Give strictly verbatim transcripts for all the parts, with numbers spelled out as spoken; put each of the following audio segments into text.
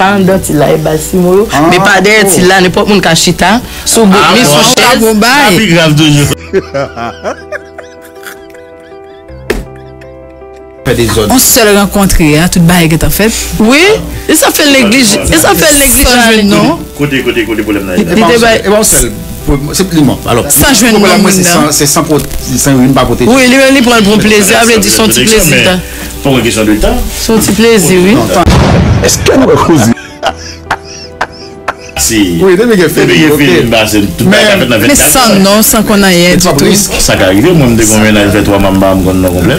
Andan til la, e baz Simo yo. Men pa dèyè til la, nenpòt moun ka chita sou bout li, sou chèz. Sa pi grav toujou. Fè dezòd. On sèl rankontre a, tout bagay gentan fèt. Wi, e sa fè l neglije, e sa fè l neglije ale non. Kote, kote, kote pwoblèm nan ye? Li te bay. E pa on sèl. Pwob-, se, li mò. Alò, san jwenn non moun nan. Se san, se san pwo-, san, li pa pwoteje. Wi, li menm li pran l pou plezi, sa vle di se yon ti plezi ta. Poko kesyon de tan. Se yon ti plezi, wi. Èske nou wè koze? Si. Wi, depi gen feeling, depi gen feeling, pase tout bagay ka fèt nan vennkat. Men san non, san konn anyen ditou. Sa ka rive, mwen m te gon mennaj fè twa mwa m pa janm konn non konplè.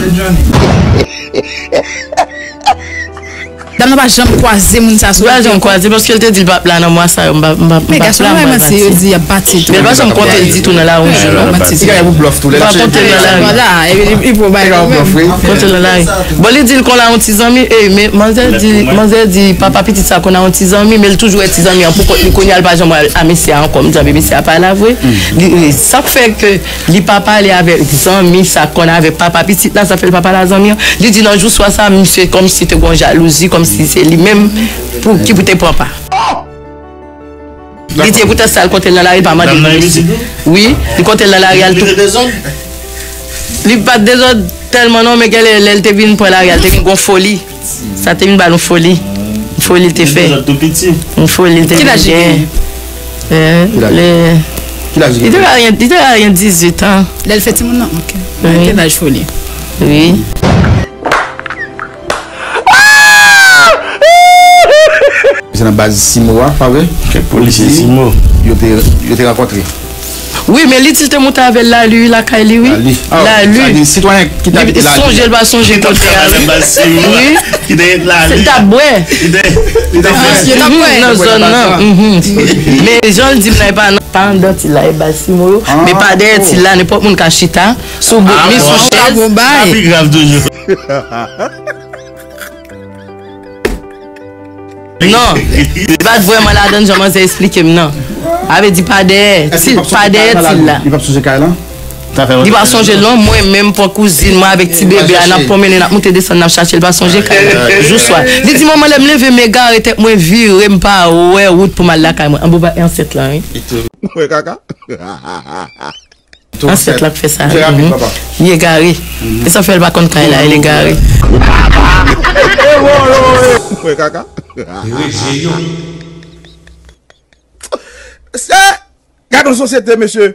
Dam nan pa janm kwaze moun sa sou. Li pa janm kwaze paske l te di l p ap la nan mwa sa yo, m pa, m pa, m p ap la, m pral pati. Men gason yo di y ap pati tou. Men l pa janm konte l ditou nan lari yon jou non. Li genyen pou blòf tou. Li pa konte l nan lari. Vwala, epi li, li pou bay. Li genyen pou blòf, wi. Konte l nan lari. Bon, li di l konn la yon ti zanmi, ey, men manzè di, manzè di papa pitit sa konn la yon ti zanmi, men l toujou wè ti zanmi an pou kont li, kounye a l pa janm wè a mesye a ankò. M di a, men mesye a pa la vre. Li, sa k fè ke li pa pale avèk zanmi sa konn avèk papa pitit la, sa fè l pa pale a zanmi an. Li di nan jou swa sa, misye kòmsi te gon jalouzi, kòmsi se li menm pou, ki pou te pran pa. Li di e poutèt sa l konte l nan lari, li pa mande pou misye. Wi, li konte l nan lari al tou. Li pa t dezòd tèlman non, men gen lè, lè l te vin pran lari al, te vin gon foli. Sa te vin ba l yon foli. Foli l te fè. Yon foli l te vin gen. Ki laj li genyen? Li te ka gen, li te ka gen dizuit an. Lè l fè timoun nan? Ok. Wi. Te laj foli. Wi. Se nan baz Simo a, pa vre? Kèk polisye Simo. Yo te, yo te rankontre. Wi, men li di l te moute avè l Lali, wi, lakay li, wi. Lali. Ah, Lali. Sa di sitwayen ki t abite Lali. Li sonje, l pa sonje kote a, wi. Wi. Ki te ret Lali. Se t ap bwè. Li te, li te fè. Nan zòn nan. Men jan l di m la, e pa nan, pa anndan til la, e baz Simo yo. Men pa dèyè til la, nenpòt moun ka chita sou bout li, sou chèz. Sa pi grav toujou. Non, li pa t vrèman ladan l jan manzè esplike m nan. Sa vle di pa dèyè, pa dèyè til la. Li p ap sonje kay lan? Li pa sonje l non, mwen menm pran kouzin mwen avèk ti bebe a, n ap pwonmennen, n ap moute desann, n ap chache, li pa sonje kay lan. Jou swa. Li di, manman, lè m leve, m egare, tèt mwen vire, m pa wè wout pou m al lakay mwen. Anbo ba ansent lan, wi. Mwen kaka. Ansent la k fè sa. Li egare. E sa fè l pa konn kay la, li egare. Mwen kaka. Se, gade yon sosyete, mesye.